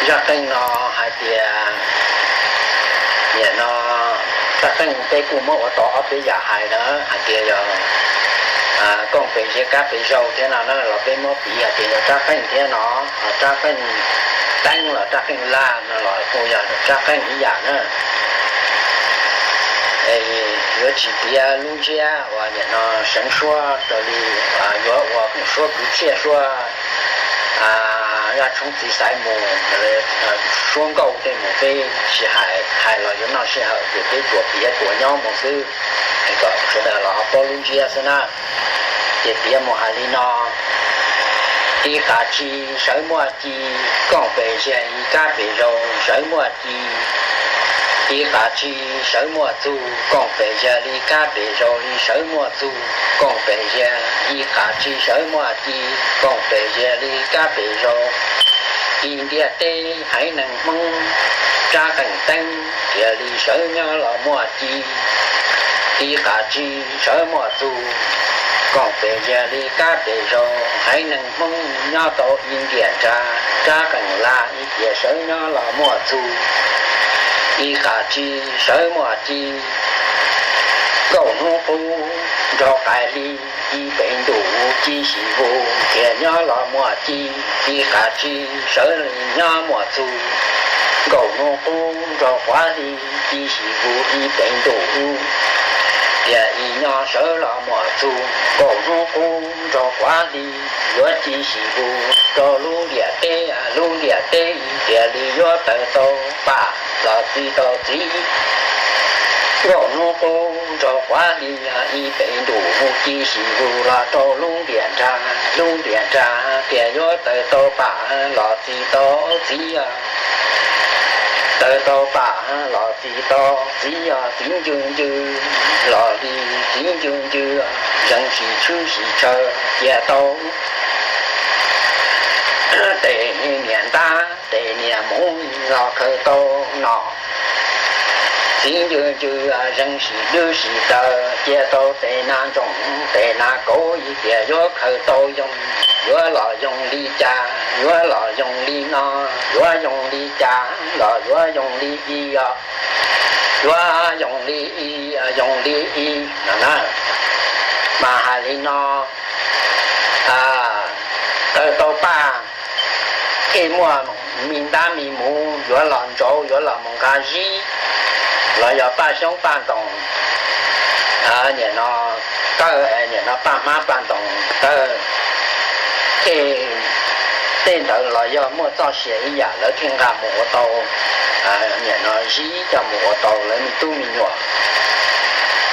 Rab qeej no hais tias, nim no rab qeej peb kuj muab ua tau ob peb yam hais na, hais tias yog kooj pes ziag kab pes zaug thiab no na, los peb muab piv hais tias yog rab qeej thiab no, rab qeej teeb los rab qeej laj no los kuj yog rab qeej ib yam na. Yuav tsis piav lub ntsiab uas nim no seev suab raws li yuav ua suab kwv txhiaj suab zaj tshoob txiv xaiv mus, suab nkauj tej mus peb tsis hais, hais los yuav noj sij hawm ces peb tsuas piav tsuas nyob mus xwb, kom sawv daws los ho paub lub ntsiab xwb na. Ces piav mus hais li no: Ib qas tsi sawv muaj ci, kooj pes ziag li kab pes zaug sawv muaj ci. Ib qas tsi sawv muaj txug, kooj pes ziag li kab pes zaug li sawv muaj txug, kooj pes ziag. Ib qas tsi sawv muaj ci, kooj pes ziag li kab pes zaug. Ib ntiaj teb haiv neeg Hmoob, rab qeej teeb kiag li sawv nyob los muaj ci. Ib qas tsi sawv muaj txug, kooj pes ziag li kab pes zaug. Haiv neeg Hmoob nyob tau ib ntiaj tsav, rab qeej laj ib tiam sawv nyob los muaj txug. Ib qas tsi sawv muaj ci, nkauj hnub qub nraug qaim hli, ib pem ntuj ci xyim vus tias nyob los muaj ci. Ib qas tsi sawv li nyob muaj txug, nkauj hnub qub nraug quav hli, ci xyim vus ib pem ntuj tias ib nyob sawv los muaj txug. Nkauj hnub qub nraug quav hli, yuav ci xyim vus rau lub ntiaj teb, lub ntiaj teb ib tiam li yuav tawg tau pam los txi tau txiv. Nkauj hnub qub nraug quav hli, ib pem ntuj mus ci xyim vus los rau lub ntiaj teb, lub ntiaj teb tias yuav tawg tau pam los txi tau txiv. Tawg tau pam los txi tau txiv, txiv ncw ncw los li txiv ncw ncw, zeeg sim tshwj sim tshaw cia tau tes niam ntab tes niam muv los khaws tau nom. Txiv ncw ncw zeeg sim dwb sim daws cia tau tes nas ntsoov tes nas kauv ib tiam yuav khaws tau yoo, yuav los yoo li cas, yuav los yoo li no, yuav yoo li cas los yuav yoo li i os, yuav yoo li i, yoo li i no na. Mas hais li no, tawg tau pam, thiaj muaj me ntab me muv yuav los ntsauv, yuav los mus nqa zib, los yog paj xyoob paj ntoos, nim no tawg, nim no paj hmab paj ntoos tawg, thiaj tej ntawd los yog muaj txoj sia ib yam lawv thiaj nqa mus ua tau, nim no zib coj mus ua tau lawv me tub me nyuam.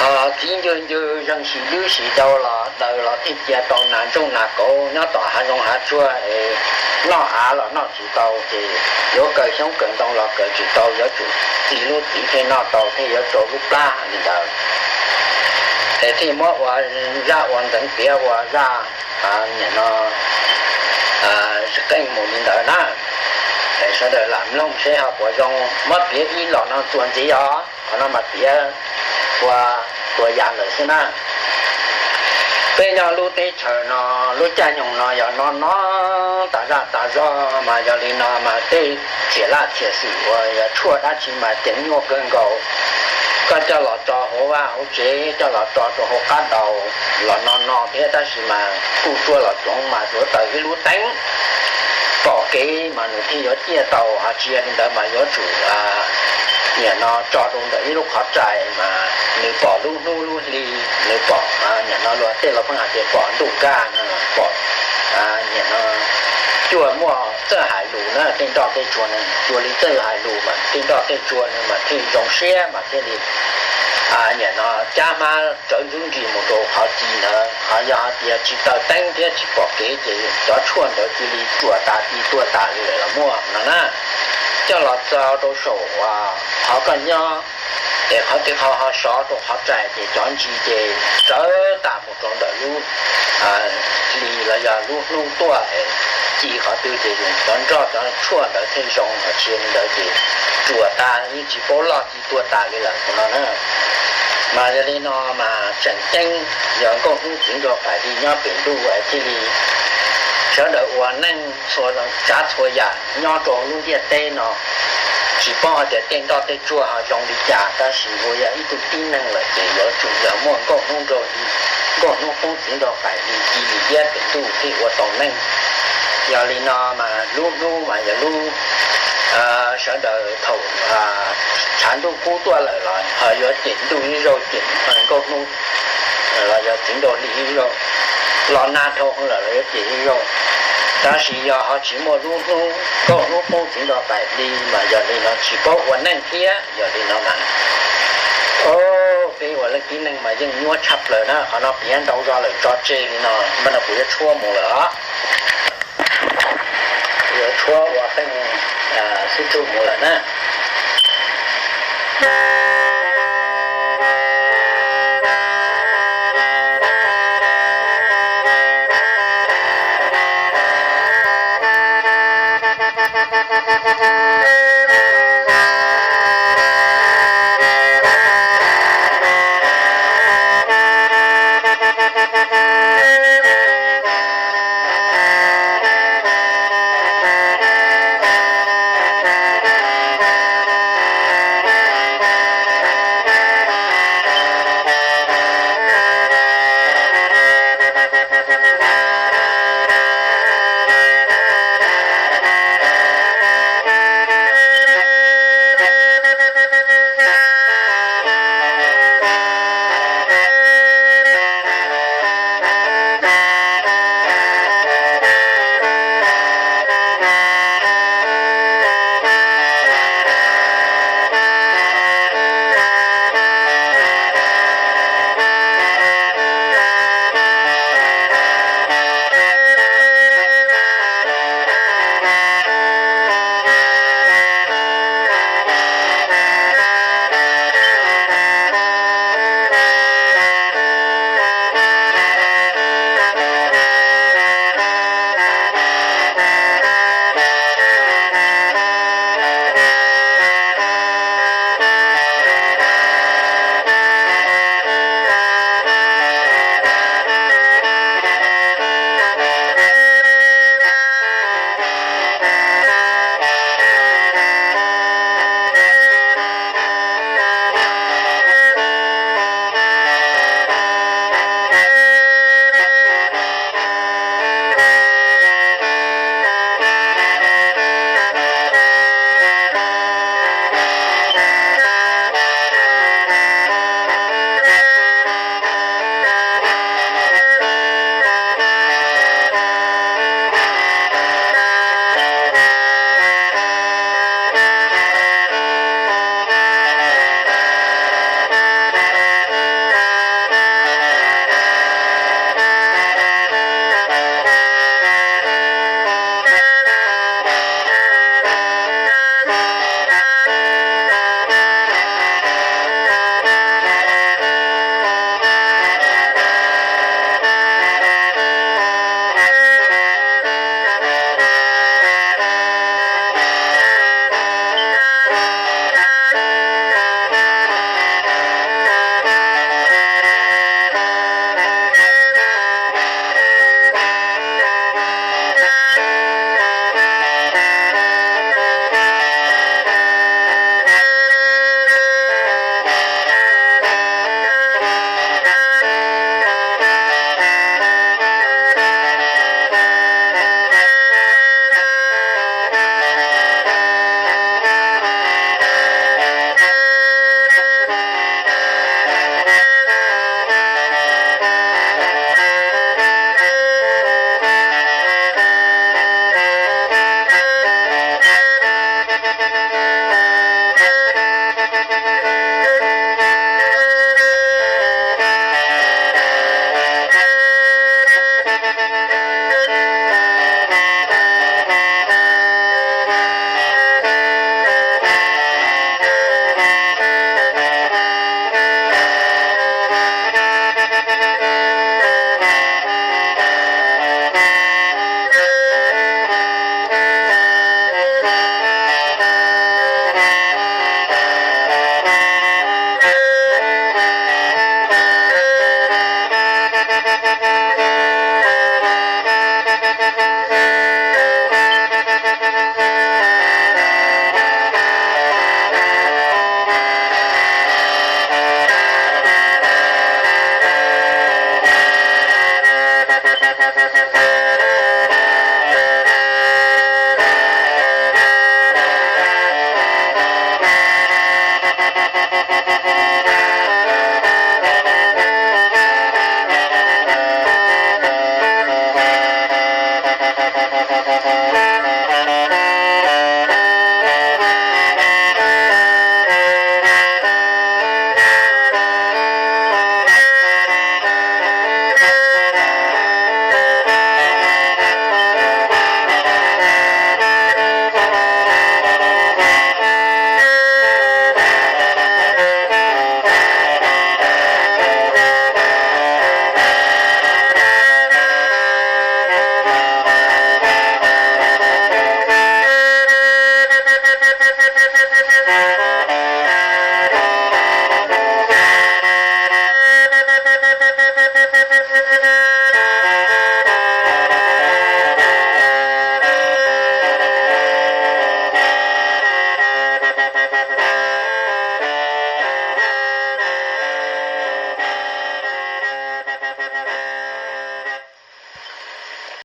Ho txiv ncw ncw zeeg sim dwb sim daws los, daws los thiaj cia tau nas ntsoov nas kauv nyob tom hav zoov hav tsuag es noj av los noj tsis tau ces yuav kaw xyoob kaw ntoo los kaw tsis tau, yuav tsum txi lub txiv thiaj noj tau thiaj yuav rau lub plab li ntawd. Es thiaj muab ua zaj ua ntxeev piav ua zaj nim no qeej mus li ntawd na. Es sawv daws lam mloog seb ho puas zoo, muab piav ib los no txuas ntxiv os, qhov no mas piav ua tua yam lawm xwb na. Peb nyob lub teb chaws no lub caij nyoog no yog no no tas zaj tas zog mas yog li no mas tej txhia laj txhia xwm uas yog tshuaj dab tsi mas ceev nyuaj kawg nkaus. Koj coj los tso hauv vaj hauv tsev, coj los tso rau hauv qab daus los no no thiab, tab sis mas kuj tsuaj los coov mas yuav tawm ib lub teeb pom kev mas nws thiaj yuav ciaj tau. Ho tsis yog li ntawd mas yuav tsum nim no tso rau ntawm ib lub qhov rais mas nws pom lub hnub lub hli, nws pom, nim no luag tej laus pheej hais tias pom ntuj kaj no, pom nim no cuaj muaj txawj hais lus na, tej nroj tej tsuag no cuag li txawj hais lus mas tej nroj tej tsuag no mas thiaj zoo siab mas thiaj li nim no cab hmab rawv ntsuj nris mus rau qhov ci ntawd. Ho yog hais tias tsis taws teeb thiab tsis pom kev ces cov tshuaj ntawd cia li tsuas tas ci tuag tas li lawm los muaj no na. Coj los txo rau saum qhov koj nyob, es qhov twg qhov ho sov rau qhov rais ces cov ntsis ces sawv tas mus rau ntawm lub hli los yog lub hnub tuaj, ci qhov twg ces cov nroj cov tshuaj ntawd thiaj zoo, ho tsis li ntawd ces tsuas tas yeej tsis paub loj ci tuag tas li lawm no na. Mas yog li no mas tseem ceeb yog nkauj hnub txiv nraug qaim hli nyob pem ntuj thiaj li Sawv daws ua neej txhua tsav txhua yam nyob rau lub ntiaj teb no, tsis paub hais tias tej nroj tej tsuag ho zoo li cas, tab sis yus yog ib tug tib neeg lawm ces yuav tsum yog muaj nkauj hnub nraug hli, nkauj hnub poob txiv nraug pais hli, ci li iab pem ntuj thiaj ua tau neej. Yog li no mas lub hnub mas yog lub, sawv daws thaum tshav ntuj kub tuaj lawm los ho yuav cem ntuj ib zaug, cem nkauj hnub los yog txiv nraug hli ib zaug, los nag dhau lawm los yuav cem ib zaug. Tab sis yog ho tsis muaj lub hnub nkauj hnub poob txiv nraug pais hli mas yog li no tsis paub ua neej thiab. Yog li no mas, o, peb ua leej tib neeg mas yeej nyuaj tshaj plaws na. Qhov no piav ntau zog lawm, tso tseg li no, mas no kuv yuav tshuab mus lawm os. Yuav tshuab ua qeej xub tsuj mus lawm na.